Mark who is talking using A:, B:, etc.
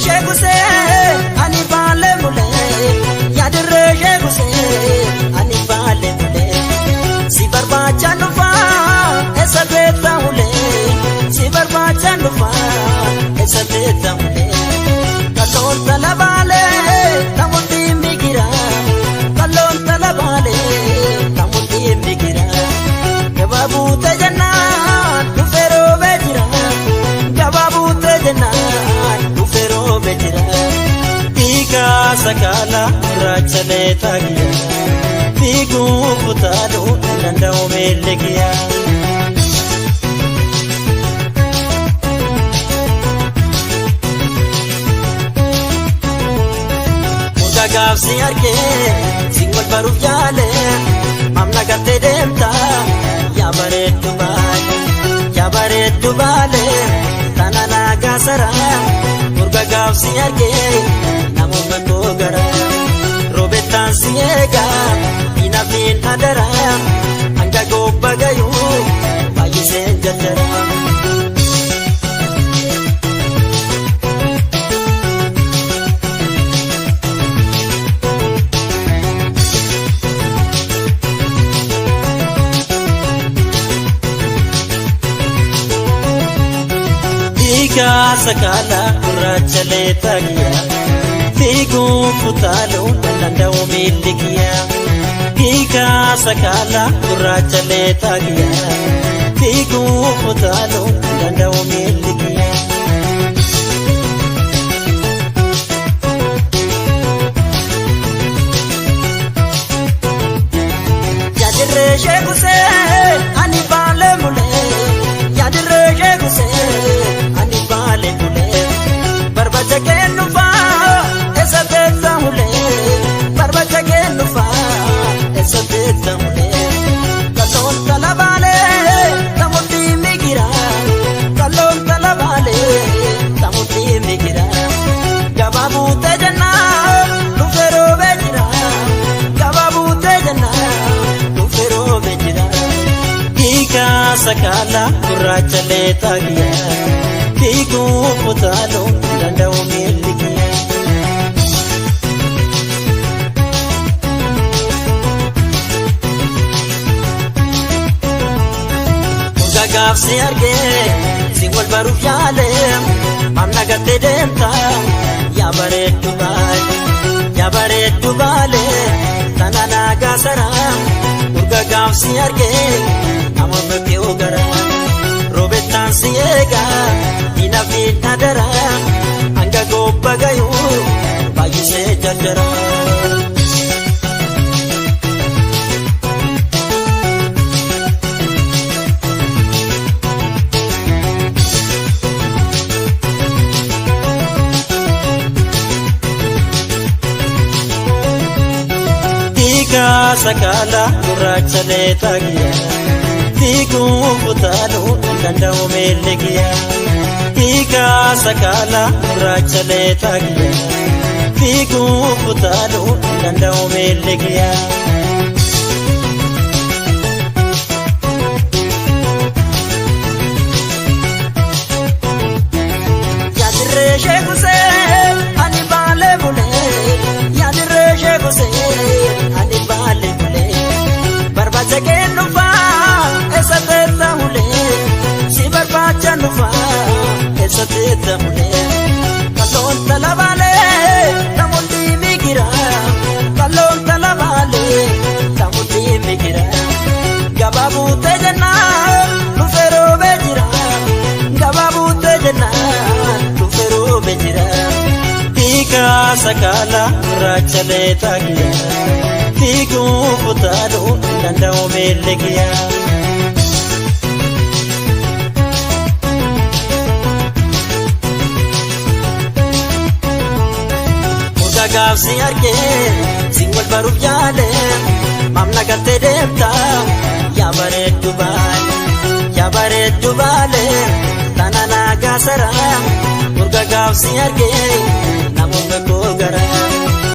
A: Yaadirree sheekusee ani baalee mulee, yaadirree sheekusee ani baalee mulee. Si barbaachaa dhufaa eessa beektaa ulee, si barbaachaa dhufaa eessa beektaa ulee. Kalloon talabaalee namoonni migira, kalloon talabaalee namoonni migira. Gabaa buutee jennaan dhufee roobee jira, gabaa buutee jennaan dhufee roobee jira. Fiigaa sakaala gurraacha leetaa kiyya, fiiguu kutaaluu danda'u miilli kiyya. Muka gaafsi argee si wal baruuf yaale, amna gartee deemta yaa bareeddu baale, yaa bareeddu baale tana naagaa sara. Murga gaafsi argee namoota koo gara roobettaan si eegaa hinafiin adara hanga gobba gayuu baay'iseen jajjara. Fiigaa sakaala gurraacha leetaa kiyya, fiiguu kutaaluu danda'u miilli kiyya. Fiigaa sakaala gurraacha leetaa kiyya, fiiguu kutaaluu danda'u miilli kiyya. Yaadirree sheekusee ani baalee mulee, yaadirree sheekusee ani baalee mulee. Barbaacha kennufaa eessa beektaa ulee, barbaacha kennufaa eessa beektaa ulee. Kalloon talabaalee namoonni migira, kalloon talabaalee namoonni migira. Gabaa buutee jennaan dhufee roobee jira, gabaa buutee jennaan dhufee roobee jira. Fiigaa sakaala gurraacha leetaa kiyya, fiiguu kutaaluu danda'u miilli kiyya. Murga gaafsi argee si wal baruuf yaale, amna gartee deemta yaa bareeddu baale, yaa bareeddu baale tana naagaa sara. Murga gaafsi argee namoota kee gara roobettaan si eegaa hinafiin adara hanga gobba gayuu baay'isee jarjara. Fiigaa sakaala gurraacha leetaa kiyya, fiiguu kutaaluu danda'u miilli kiyya. Fiigaa sakaala gurraacha leetaa kiyya, fiiguu kutaaluu danda'u miilli kiyya. Yaadirree sheekusee ani baalee bulee, yaadirree sheekusee ani baalee bulee. Barbaacha kennufaa eessa teessa ulee, si barbaacha dhufaa eessa teessa ulee. Kalloon talabaalee namoonni migira, kalloon talabaalee namoonni migira. Gabaa buutee jennaan dhufee roobee jira, gabaa buutee jennaan dhufee roobee jira. Fiigaa sakaala gurraacha leetaa kiyya, fiiguu kutaaluu danda'u miilli kiyya. Murga gaafsi argee si wal baruuf yaale, mamna gartee deemta yaa bareeddu baale, yaa bareeddu baale tana naagaa sara. Murga gaafsi argee